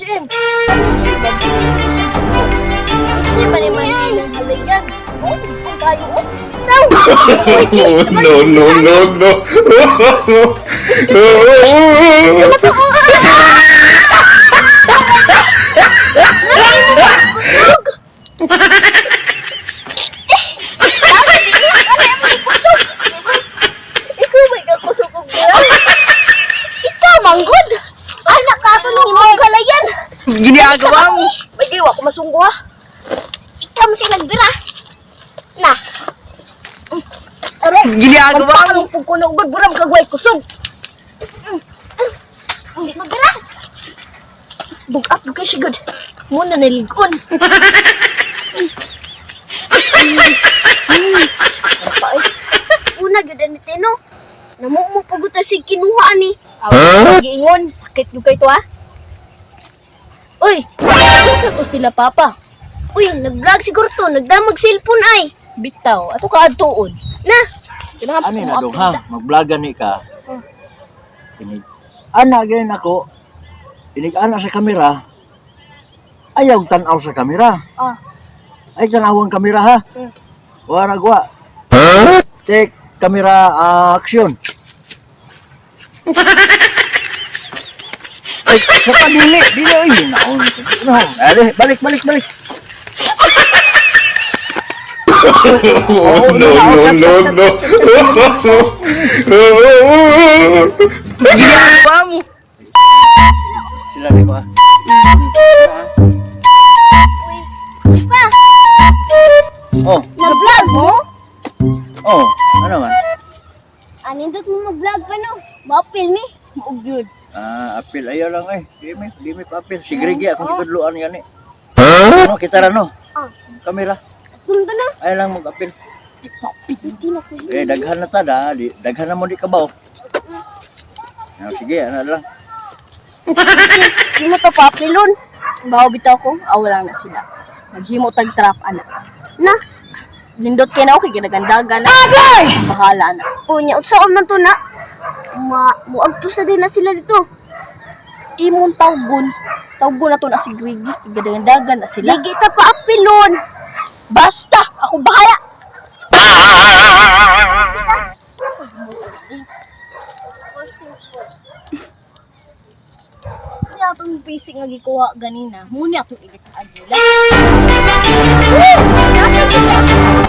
SM. Hindi ba naman ng halayan? Oh, ang kayo oh. Daw! No, no, no, no. Kusog! Eh, ikaw may kakusog og bira. Ikaw manggod. Anak ka to nung imong kalayan. Ginagawa mo. May giwa ko masunggo ha. Ikaw man sila nagbira. Na. Are, Ginagawa mo. Ang pugkuno gud buram kagway kusog. Magbira. Bugat gud kay siya gud. Muna niligon. Una gyud ani Tino. Namumo pagud ta sig kinuha ani. Huh? Giingon, sakit gyud kay to ah. Uy, Kinsa to sila papa? Uy, nag-vlog siguro to, nagdamag cellphone ay. Bitaw, ato ka adtuon. Na, Kailangan Ano na dong ha? Mag-vlogan ni ka. Inig. Ana ganin ako. Inig ana sa kamera. Ayaw tanaw sa kamera. Ah. Ay tanaw ang kamera ha. Wara gwa. Take kamera action. Ay, sa pa dili, dili ay naon. No, ali, balik balik balik. Oh, no, no, no, no. Ginagawa mo. Sila ni ko ah. Pa, Oh, nag-vlog mo? oh, ano man? Anindot mo mag-vlog pa no? Maupil mi. Maug yun. Ah, apil ayaw lang eh. Di mi pa apil. Si Gregi akong gitudloan gani. Ano kita ra no? Ah. Kamera. Kung ba na? Ayaw lang mag-apil. Hindi na ko. Eh daghan na ta da, di, daghan na mo di kabaw. Ah, sige, ano lang. Hindi mo to paapilon. Bawo bitaw ko, aw lang na sila. Maghimo tag trap ana. Na, Nindot kay na okay ginagandagan na. Bahala na. unya unsaon man to na? Ma, muagto sa din na sila dito. Imong tawgon. Tawgon na to na si Grigi, ginagandagan na sila. Ligi ta paapilon. Basta, akong bahala. Hindi atong basic nga gikuha ganina. Muna atong ilit ang agila. Nasa sila?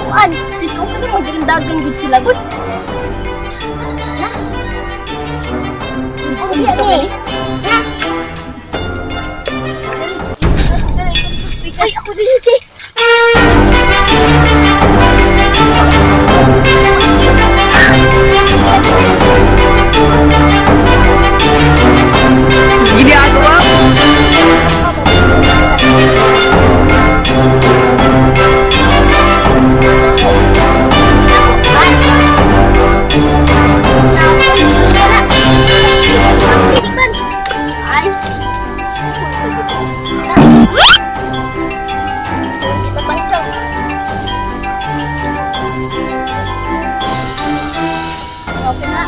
Kuan, Dito ka na magagandagan gud sila gud. Na. Oh, yan eh. Na. Ay, ako din eh. Ginagawa mo. Ay. Kita pantong. Okay na.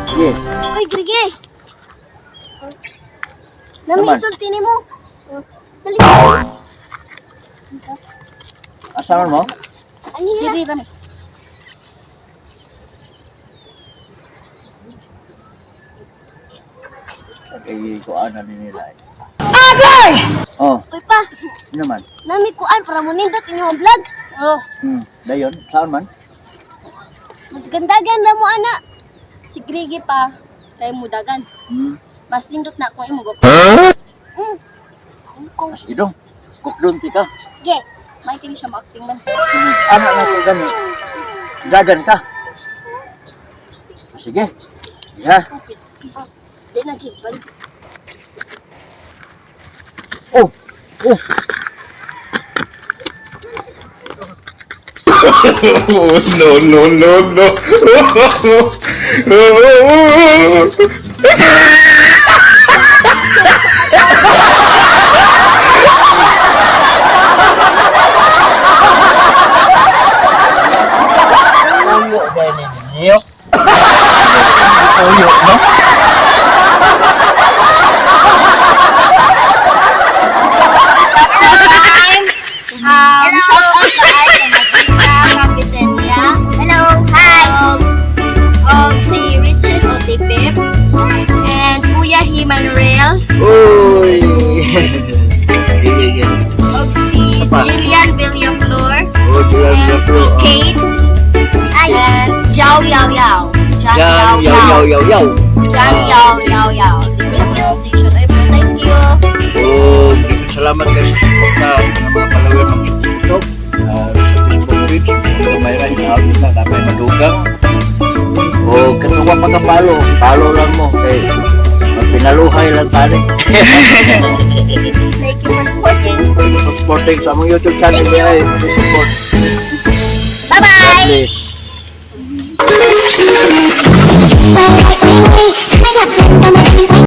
Sige. Uy, Grige! Nami Naman. isulti ni mo. Dali. Asa man mo? Ano yan? Diri ra. Sa kay kuanan ni nila. Eh. Agay! Oh, Uy pa, ano man? nami kuan para mo nindot inyong vlog. Oh, Dayon, saan man? Maggandagan ra mo ana. si Grigi pa kay mudagan. Mas nindot na ako imong gop. Kung Sige dong. Kukdon ti ka. ge. May kini siya maacting man. Ana na ko gani. Dagan ka. Sige. Ya. Di na chill balik. Oh. Oh. No, no, no, no. Uyo Dahil ninyo. Uyo, no? Shout out sa ay sa Capitania. Hello. Hi. Og si Richard Otipip and Kuya Himan Rail. Uy! Sige, sige. Og si Apa? Jillian Villaflor. Oh, Julian And si Villaflor. Kate. And Jiao Yao Yao. Jiao Yan, yaw, yaw, yaw, yaw. Jiao Yao Yao Yao. This my pronunciation. Ay, bro, thank you. So, salamat kayo sa suporta ng mga follower ng sa TikTok, sa Facebook page, gamay ra hinaot na gamay madugang. O katuwa pagka-follow, follow lang mo kay magpinaluhay lang tani. Thank you for supporting. Supporting sa among YouTube channel Thank you. ay please support. Bye-bye! God bless.